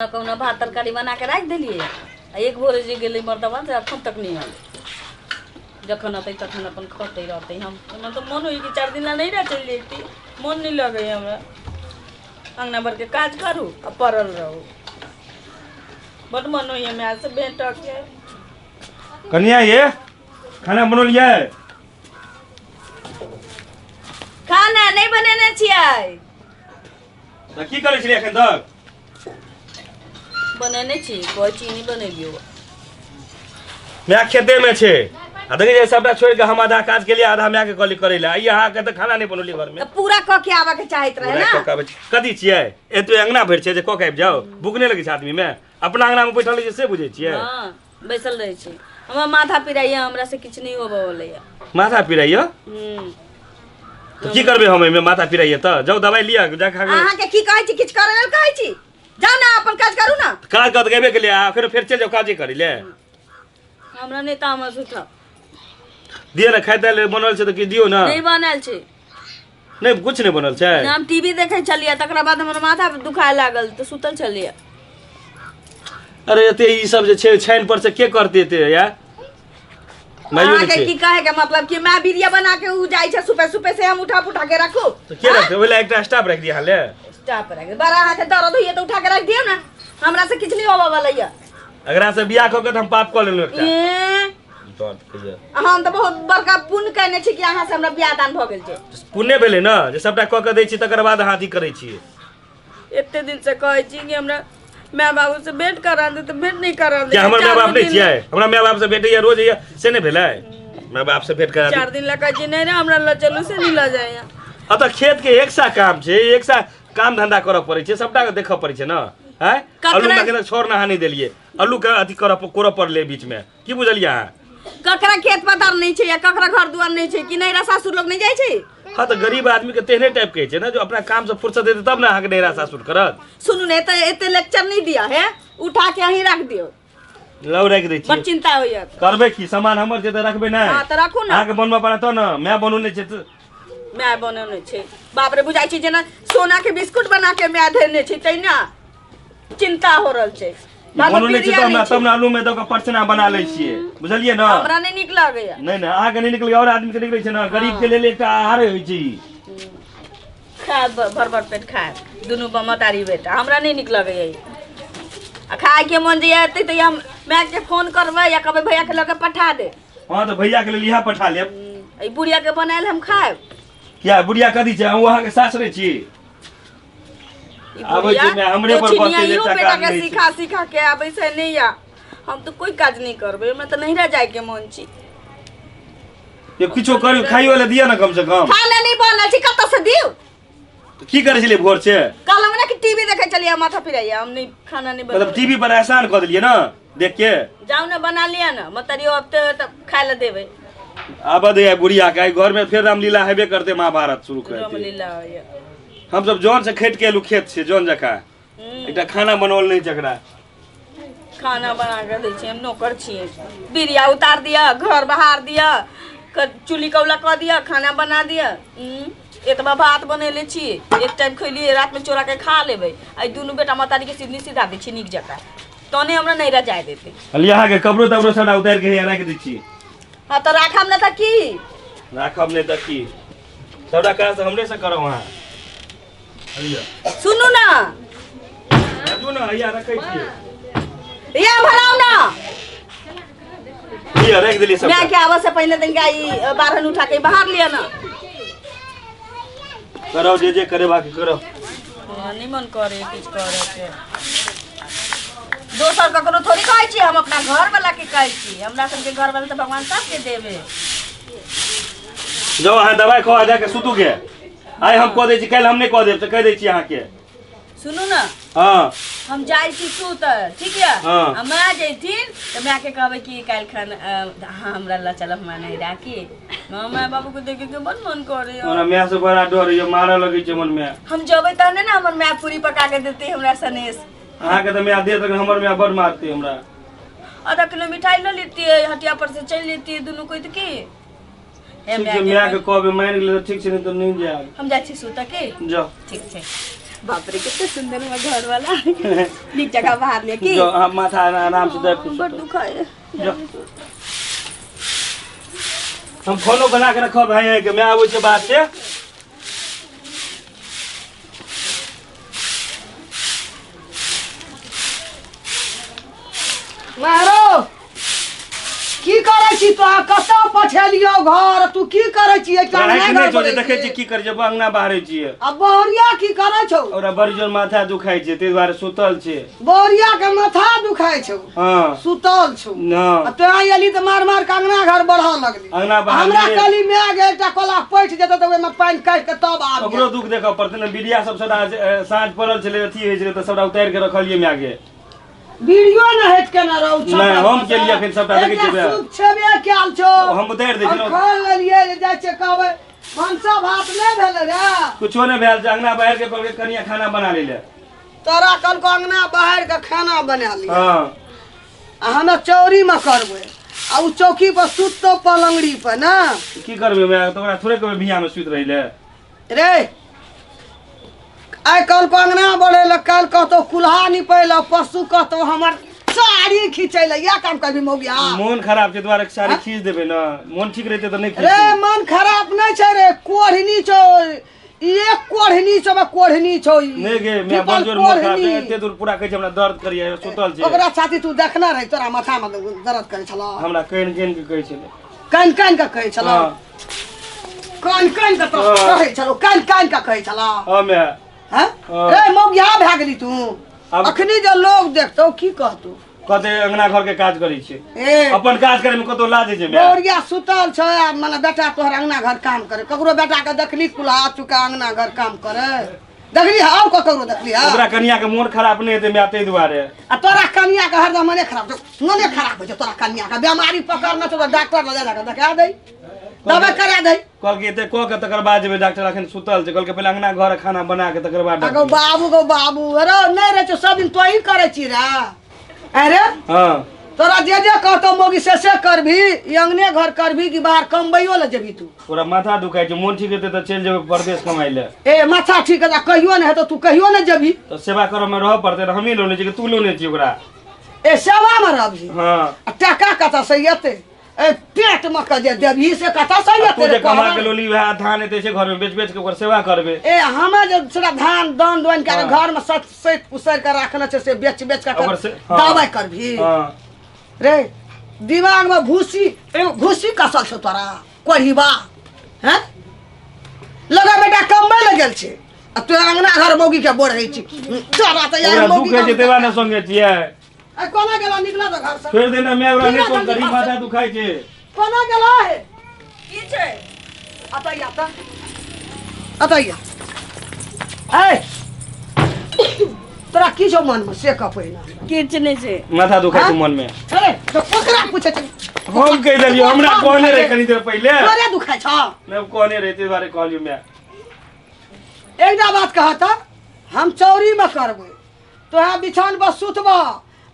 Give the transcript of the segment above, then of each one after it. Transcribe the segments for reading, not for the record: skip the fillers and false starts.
कहुना भात तरकारी बना के राखि देलियै आ एक भोरे जे गेलै मर्दबा से अखन तक नहि आयल। जखन अतै तखन अपन खतै रहतै। हम हमरा तऽ मोन होइए कि 4 दिन ला नहि रह चलि जैती, मोन नहि लगैए हमरा। अङ्गना भरके काज करू आ पड़ल रहू। बड्ड मन होइए मायसँ भेँटके। कनिया ये खाना बनौलियै? खाना नहि बनेने छियै। तऽ की करै छलियै एखन तक? बनेने छी, कोइ चीज नहि बनेलियो। माय खेते में छै आ देखै छै सबटा छोड़ि के हम आधा काज केलियै, आधा माय के कहली करै लए। आइ अहाँके तऽ खाना नहि बनौलियै घर में। तऽ पूरा कऽ के आबऽ के चाहैत रहे पूरा ना। कऽ के आबै छी। कथी छियै एतबे अंगना भरि छै जे कऽ के आबि जाउ? भूख नहि लगै छै आदमी में? अपना अंगना में बैठल रहै छै से बुझै छियै? हँ, बैसल रहै छी। हमर माथा पिराइया, हमरा से किछु नहि होबऽ वाला। माथा पिराइया? हम्म। तऽ की करबै हम एहिमे? माथा पिराइया तऽ जाउ दवाइ लिअ जा खा के। अहाँके की कहै छी? किछु करै लेल कहै छी? जाउ ने अपन काज करू ने। काज कऽ तऽ गेबे केलियै आ फेर फेर चलि जाउ काजे करै ले। हमरा नहि तामस उठा। दिअ ने खाइ ताइ बनल छै तऽ किछु दियौ ने। नहि बनल छै। नहि कुछ नहि बनल छै। हम टीवी देखै छलियै, तकरा बाद हमर माथा दुखाय लागल तऽ सुतल छलियै। अरे एते ई सब जे छै छानि पर से के करते एते या? माइयो नहि अहाँके छै। की कहे के मतलब कि मैं बिरिया बना के उ जाइ छै सुबह सुबह से हम उठा पुठा के रखू? तऽ के रखतै? ओहि लए एकटा स्टाफ राखि दिअ अहाँ ले। स्टाफ राखि बड़ा अहाँके दर्द होइए तऽ उठा के राखि दियौ ने, हमरा से किछु नहि होबऽ वाला यऽ। एकरा से बियाह कऽ के तऽ हम पाप कऽ लेलहुँ एकटा। ए, दर्द होइए। हम तऽ बहुत बड़का पुण्य कयने छी कि अहाँ से हमरा बियाह दान भऽ गेल छै। पुण्य भेलै ने जे सबटा कऽ के दै छी तकर बाद अहाँ अथी करै छियै। एते दिन से कहै छी कि हमरा माय बाबू से भेंट करा दे तऽ भेंट नहि करा दे। क्या हमर माय बाप चारू नहि दिन छियै? हमरा माय बाप से भेटैया रोज होइए से नहि भेलै? माय बाप से भेंट करा दे। 4 दिन लए कहै छी नहि रे हमरा लऽ चलू, से नहि लऽ जाइए। अतऽ खेत के एक सा काम छै, एक सा काम धंधा करऽ पड़ै छै, सबटा के देखऽ पड़ै छै ने। आँय ककरा- अल्लू के छोड़ नहा नहि देलियै, अल्लू के अथी करऽ कोरऽ पड़लै बीच में। की बुझलियै अहाँ? ककरा खेत पथार नहि छै या ककरा घर दुआर नहि छै कि नैहरा सासुर लोग नहि जाइ छै? हाँ तऽ गरीब आदमी के तेहने टाइप के छै ने, जो अपना काम से फुर्सत हेतै तब ने अहाँके नैहरा सासुर करत। सुनू ने तऽ एते लेक्चर नहि दिअ, हे उठा के अहीं राख दियौ। लौ राखि दै बड़ छियै। चिंता होइए। करबै की? सामान हमर छै तऽ रखबै नहि? हाँ तऽ राखू ने। अहाँके बनबऽ पड़त तब ने, माय बनौने छै तऽ। माय बनौने छै, बाप रे बुझाइ छै जेना सोना के बिस्कुट बना के माय धेने छै तहिना चिंता हो रहल छै। बाबा बनौने छै बिरिया तब नहि ने, छै। तब ने आलू में दऽ कऽ परसना बना लै छियै, बुझलियै ने? हमरा नहि नीक लागैया। नहि नहि अहाँके नहि नीक लगैया, आओर आदमी के नीक लगै छै ने। गरीब के लेल एकटा आहारे होइ छै ई। खायब भर भर पेट खायब दुनू महतारी बेटा, हमरा नहि नीक लगैया ई। आ खायके मन जे एतै तऽ हम मायके फोन करबै या कहबै भैयाके लऽ के पठा दे। हाँ तऽ भैया के लेल इएह पठा लेब। एहि बुढ़िया के बनायल हम खायब। किया बुढ़िया कथी छै? हम अहाँके सासरे छी। ई आबै बुढ़िया छै माय, हमरे पर दक्षिणिया बसतै जे इहो एकटा बेटा काज के नहि छै। सिखा सिखा के आबै से नहि या। हम तऽ कोइ काज नहि करबै, हमरा तऽ नैहरा जायके मन छी। ये किछो करू, खाइयो ले दिअ ने कम से कम। खाना नहि बनल छै, कतऽ से दियौ? तऽ की करै छलियै भोर से? कहलहुँ ने कि टीवी देखै छलियै, माथा पिराइया, हम नहि खाना नहि मतलब बनबै। टीवी पर एहसान कऽ देलियै ने देख के। जाउ ने बना लिअ ने, मतरियो अब तऽ खाय लए देबै। आबऽ दे बुढ़िया के, घर में फेर रामलीला हेबे करते, महाभारत शुरू कर देते। रामलीला होइए। हम सब जौन से खेत के एलू, खेत से जौन जकाँ एकटा खाना बनौल नहि जकरा। खाना बना के दै छियै, हम नौकर छियै। बिरिया उतार दिअ, घर बहार दिअ, चूल्ही कौला कऽ दिअ, खाना बना दिअ। एतबा भात बनेले छी, एक टाइम खैलियै, रातिमे चोरा के खा लेबै। एहि दुनू बेटा महतारीके सीधनी सीधा दै छी नीक जकाँ, तहने हमरा नैहरा जाय देतै। कहलियै अहाँके कपड़ो तपड़ो सबटा उतारि के हैया राखि दै छी। हाँ तऽ राखब ने तऽ की? राखब नहि तऽ की? सबटा काज तऽ हमरे से करब अहाँ। लिअ। सुनू ना। बाजू ने, हैया रखै छियै। या भराउ ना। लिअ राखि देलियै सबटा। माय के आबऽ से पहिले तनिका ई बारहन उठा के बाहर लिअ ना। करब जे जे करेबाक करब। हाँ, नहीं मन करे किछु करे के। दोसर ककरो थोड़ी कहै छी, हम अपना घर वाला के कहै छी। हमरा सबके घर वाला तऽ भगवान सबके देवे। जाउ अहाँ दवाइ खुआ जाके सुतू के। आइ हम कऽ दै छी, काल्हि हम नहि कऽ देब तऽ कहि दै छी अहाँके। सुनू ना। हाँ। हम जाइ छी सुतऽ, ठीक यऽ? हाँ। आ माय जैथिन तऽ मायके कहबै कि काल्हि खन अहाँ हमरा लऽ चलब हमरा नैहरा की। माय बाबू के देखे के बड़ मन करे। हमरा माय से बड़ा डर होइए, मारऽ लगै छै हमर माय। हम जेबै तहने ने हमर माय पूरी पका के देतै हमरा सनेस। अहाँके तऽ माय देत, लेकिन हमर माय बड़ मारतै हमरा। आधा किलो मिठाई लऽ लेतियै, हटिया पर से चलि लेतियै दुनू कोइ तऽ की। हे ठीक छै, मायके मायके कहबै, मानि गेलै तऽ ठीक छै, नहि तऽ नहि जायब। हम जाइ छी सुतऽ की। जाउ। ठीक छै। बाप रे, कते सुंदर हमर घर वाला। नीक जगह बाहर ले की। जो अहाँ माथा आराम से दे। बड़ दुखाय। जो। हम खानो बना के रखब है के मैं आबै छै बात से। मारो की करै छी तो? कतऽ पठेलियौ घर? तू की करै छी एहिठाम? पढ़ाइ नहि नहि छौ जे गड़बड़ै देखै छी। छी की करै छै, अंगना बाहरै छियै। आ बहुरिया की करै छौ? ओकरा बड़ी जोर माथा दुखाइ छै, ताहि दुआरे सुतल छै। बहुरिया के माथा दुखाइ छौ? हँ। सुतल छौ? न। आ तोरा एली तऽ मार मार के अंगना घर बढ़ऽ लगली। अंगना बाहर। हमरा कहली माय गे, एकटा कोला पैठ जेतौ तऽ ओहिमे पानि काटि के तब आब। ओकरो दुख देखऽ पड़तै ने। बिरिया सब सदा साँझ पड़ल छलै, अथी होइ छलै तऽ सबटा उतारि के रखलियै माय के। वीडियो न हट के न रहू। नहि, हम केलियै अखन सबटा, देखै छियै बे। सुख छेबे कयल छौ। हम उतारि दै हम छियै। खोल लेलियै जे जाइ छियै कहबै भनसा भात नहि भेलै रे? कुछो नहि भेल छै। अंगना बाहर के कहलकै कनिया खाना बना लै ले। तोरा कहलको अंगना बाहर के खाना बना लिअ? हँ। आ हमे चौरी में करबै आ उ चौकी पर सुततो पलंगड़ी पर ना? की करबै माय, तऽ ओकरा थोड़े कहबै भिया में सुति रहै ले। रे, आइ कहलको अंगना बढ़ै लए, काल्हि कहतौ कुल्हा निपै लए, परसू कहतौ हमर साड़ी खींचै लए। इएह काम करबी मौगिया? मोन खराब छै दुआरे साड़ी खींच देबै ने, मोन ठीक रहतै तऽ नहि रे खींचतै। मन खराब नहि छै रे, कोढ़नी छौ ई, एक कोढ़नी छौ बा, कोढ़नी छौ ई। नहि गे माय, पीपल बड़ जोर मोन खराब छै। कोढ़नी। एते दूर पूरा कहै छै हमरा दर्द करिया, सुतल छै। ओकरा छाती तू देखने रही, तोरा माथा में दर्द करै छलौ? हमरा कानि कानि के कहै छलै। कानि कानि कऽ कहै छलौ? हँ। कानि कानि कऽ तोरा हँ। कहै छलौ, कानि कानि कऽ कहै छलौ? हँ माय। हैं? हँ। रे मौगिया भए गेली तू। अखनी जे लोग देखतौ की कहतौ? कहतै अंगना घर के काज करै छै। ए, अपन काज करे में कतौ लाज होइ छै माय? बौरिया सुतल छै आ मने बेटा तोहर अंगना घर काम करे। ककरो बेटा के देखली कुल्हा चुका अंगना घर काम करे देखली? हौ, ककरो देखली? हौ? ओकरा कनिया के मोन खराब नहि हेतै माय, ताहि दुआरे। आ तोरा कनिया के हरदम मने खराब छौ, मने खराब होइ छौ। तोरा कनिया के बेमारी पकड़ने छौ तऽ डॉक्टर लग जा कऽ देखा दै, दबाइ करा दै। कहलकै एते कऽ के तकर बाद जेबै डॉक्टर, अखन सुतल छै। कहलकै पहिले अंगना घर खाना बना के तकर बाद आ गौ डॉक्टर। बाबू, गौ बाबू, अरे नहि रहै छौ सब दिन तोही करै छी रे? अरे हँ। तोरा जे जे कहतौ मौगी से से करबी? ई अंगने घर करबी कि बाहर कमबैयो लए जेबी तू? ओकरा माथा दुखाइ छै, मोन ठीक हेतै तऽ चलि जेबै परदेश कमाइ लए। ए, माथा ठीक है कहियो नहि हेतौ, तू कहियो नहि जेबी। तऽ सेवा करऽ मे रहऽ पड़तै ने, हमही लोने छियै कि तू लोने छी ओकरा? ए, सेवा मे रहबी? हँ। आ टाका कतऽ से एतै? ए, पेट मे के जे देबही से कतऽ से आ तू एतै जे रे कमा कहबा? के लोली वएह धान एतै से घर मे बेच बेच के ओकर सेवा करबै। ए, हमे जे सेरा धान दान दोन के हाँ। घर में सत सैत उसैर के राखने छै से बेच बेच के ओकर से- हाँ। दबाइ करबी? हँ। रे, दिमाग में भूसी, एगो भूसी कसल छौ तोरा कोढ़ीबा। हैं, लगा बेटा कमबै लए गेल छै आ तू अंगना घर मौगी के बोढ़ै छी। तोरा तऽ यार ओकरा मौगी दुख होइ छै काम तै ने संगे छियै। आ कोना गेला? निकला तऽ घर से। छोड़ि देना माय, ओकरा नहि निकला फोन जल्दी करी, घर से। माथा दुखाइ छै। कोना गेला हे? की छै? अतऽ या तऽ अतऽ या। ए, तोरा की छौ मनमे से कह पहिने। किछु नहि छै। माथा दुखाइ छै हाँ? मन मे। अरे तऽ ओकरा पूछै छै। हम कहि देलियै, हमरा कहने रहै कनी देर पहिले। तोरे दुखाइ छौ? नहि, कहने रहै ताहि दुआरे कहलियै माय। एकटा बात कह तऽ, हम चौरीमे करबै, तोरा बिछान पर सुतबह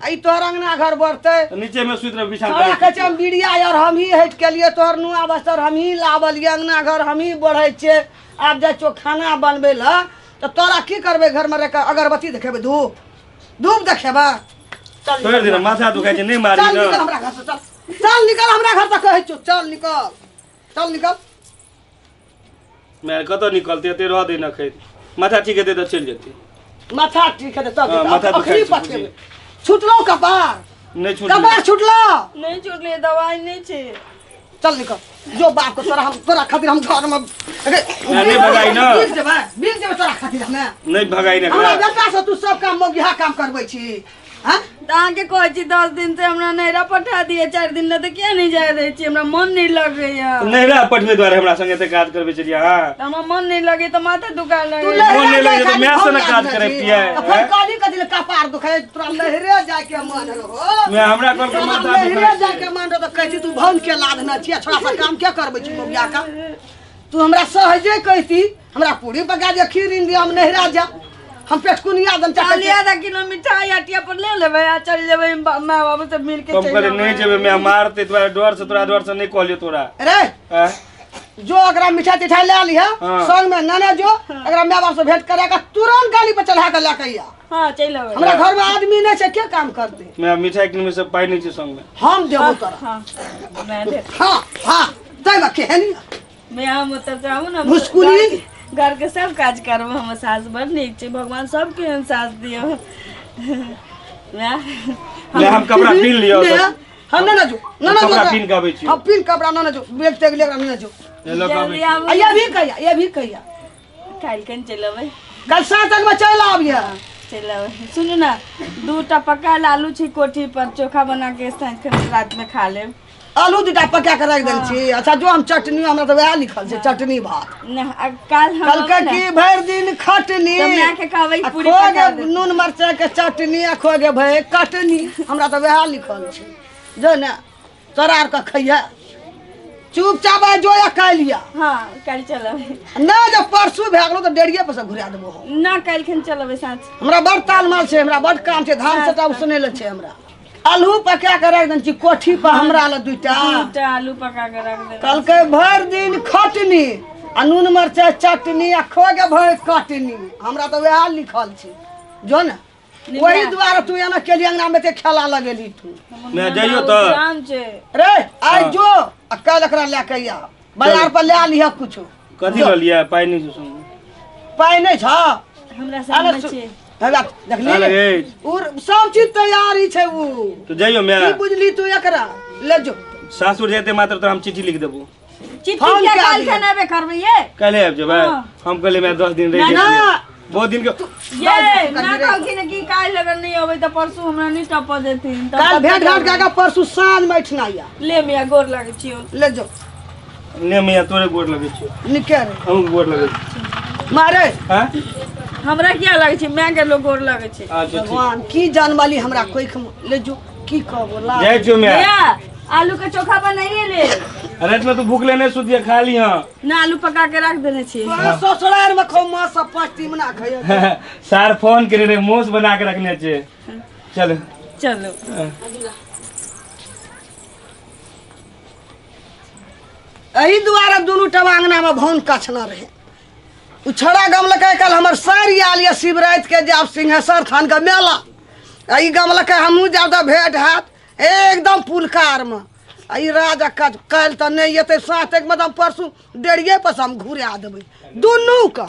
आ ई तोहर अंगना घर बढ़तै? तऽ नीचे मे सुति रह बिछान तोरा पर। कहै छै हम बिड़िया आर हमही हटि केलियै, तोहर नुआ बस्तर हमही लाबलियै, अंगना घर हमही बढ़ै छियै। आब जाइ छियौ खाना बनबै लए तऽ तोरा की करबै घरमे रहि कऽ? अगरबत्ती देखेबै, धूप धूप देखेबै? चल छोड़ि देना, माथा दुखाइ छै, नहि मारी। चल ने निकल हमरा घरसँ, चल चल निकल हमरा घरसँ, कहै छियौ, चल निकल, चल निकल। माय, कतऽ निकलतै? एते रह दे ने खैर, माथा ठीक हेतै तऽ चलि जेतै। माथा ठीक हेतै तब? हाँ, माथा दुखाइ अखनी छै। पठेबै। छुटलौ कपार? नहि छुटलै। कपार छुटलौ? नहि छुटलै, दवाइ नहि छै। चल निकल जो बाप के। तोरा हम, तोरा खातिर हम घर में नहीं भगाई ना। बिक जेबै, बिक जेबै तोरा खातिर हमे। नहि भगाई ने हमरा एकरा। बेटा से तू सब काम मौगिहा काम करबै छी? हाँ? तऽ अहाँके कहै छी 10 दिन से हमरा नैहरा पठा दिअ 4 दिन लए, तऽ किया नहि जाय दै छी? हमरा मन नहि लगैया। नैहरा पठबै दुआरे हमरा संगे एते काज करबै छलियै अहाँ? तऽ हमरा मन नहि लगैया तऽ माथा दुखा तू लगैया। लहरे मोन नहि जाय लगै छै तऽ खातिर माय से ने हम काज याद करैतियै, छी। आ फेर हैं? कहली कथी लए कपार दुखाय तोरा? लहरे जाय के मन रहो। माय, हमरा कहलकै तोरा माथा लहरे दुखाइ जाय छै। के मन रहो तऽ कहै छी तू भन के लादने छियै, छोड़ा से काम के करबै छी मौगिया का? तू हमरा सहजे कहती, हमरा पूरी पका दे, खीर इन दिया, हम नहिरा जा, हम पेटकुनिया दम चाहे। कहलियै आधा किलो मिठाई हटिया पर ले लेबै आ चलि जेबै, माय बाबू सब मिल के हम चलि कहलियै नहि जेबै। जेबै माय, मारतै तोरा डर से, तोरा डर से नहि कहलियौ तोरा। रे आँय? जो एकरा मिठाई तिठाई ले लिह हाँ। संग में नने जो एकरा माय बाप से भेंट करा के तुरंत गाड़ी पर चढ़ा के लए के आ हाँ चलि अबै हमरा घर में आदमी नहीं छै के काम करते मैं मिठाई किनमे से पाइ नहि छै संग में हम देबो तोरा हाँ मैं दे हाँ हाँ तै केहन मैं हम ओतऽ जाऊ ने भुसकुली। घर के सब काज करब हमर सास बड़ नीक छै भगवान सबके एहन सास दियौ ले हम कपड़ा पीन लियौ ने, हम ना जो ना ना कपड़ा पीन के आबै छियौ। हम पीन कपड़ा ना ना जो बैग तैग लेकर ना जो ले लऽ के आबै जल्दी छियौ। आबू आ ये भी कहिया ये भी कहिया काल्हि कन चलि अबै कल साँझ तक में चलि आबिहे चलि अबै सुनू ने दूटा पकायल आलू छै कोठी पर चोखा बना के साँझ खन रातिमे खा लेब आलू दूटा पका के राखि देने छी अच्छा जो हम चटनी हमरा तऽ वएह लिखल छै चटनी भात नहि आ काल्हि हम कहलकै अबै ने, कि भरि दिन खटनी तऽ मायके कहबै आ पूरी खो पका गे दे। नून मरचाइ के चटनी आ खो गे भै कटनी हमरा तऽ वएह लिखल छै जो ने तोरा आरके खैहे चुपचाप आइ जो या काल्हि या हँ काल्हि चलबै नहि जब परसू भए गेलौ तऽ डेढ़िए पर से घुरा देबो हम ना काल्हि खन चलबै साँझ हमरा बड़ तालमाल छै हमरा बड़ काम छै धान सबटा उसनै लए छै हमरा आलू पका के राखि देने छी कोठी पर हमरा लए दूटा दूटा आलू पका के राख देबै कहलकै भरि दिन खटनी आ नून मरचाइ चटनी आ खो गे भरि कटनी हमरा तऽ वएह लिखल छै जो ने ओही दुआरे तू एना केली अंगना में एते खेला लगेली तू मैं जइयो तऽ काम छै रे आइ जो आ काल्हि एकरा लए के आ बाजार पर लए लिह कुछो कथी लऽ लिअ पाइ नहि छै संग पाइ नहि छ हमरा अरे सब सु- छै हे बात अलग देखली अछि उ सब चीज तैयारी छै उ तो जइयो की मैं बुझली तू एकरा ले जो सासुर जेते मात्र तो हम चिट्ठी लिख देबो चिट्ठी फोन के कए काल्हि दिअ। खन एबे करबै ये काल्हि आबि जेबै हाँ। हम कहलियै मैं 10 दिन रहि ना जेतियै बहुत दिन के ये ना कहलखिन कि काल्हि अगर नहि अबै तऽ परसू हमरा नहि टपऽ देथिन तऽ काल्हि भेंट घाट कए के परसू साँझ मे एठना या ले मिया गोर लागै छियौ ले जो ले मैया तोरे गोर लगै छियौ निके रे अहूँ गोर लगै छी मारे हाँ हमरा किया लागै छै माय के लोग गोर लागै छै अच्छा ठीक भगवान की जानवाली हमरा कोइख में ले जो की कहबो ला जाइ छियौ मैया भैया आलू के चोखा बनाइए ले राति में तू भूख लेने सुतिया खा ली हाँ ना आलू पका के रख देने छी तोरा ससुराल में खौ माँ सब पाँच तीन ना खैया सार फोन करे रहे मोस बना के रखने छे चल चलो एहि दुआरे दुनू टबा अंगना में भौन कछना रहे उ छड़ा गमलकै कल हमर सारि आयल यऽ शिवराति के जायब सिंहेश्वर थान के मेला आ ई गमलकै हमहूँ जायब तऽ भेंट हैत एकदम पुलकारमे आ ई राजा काज काल्हि तऽ नहि एतै साँझ तक मतलब परसू डेढ़िए पर से हम घुरा देबै दुनूके।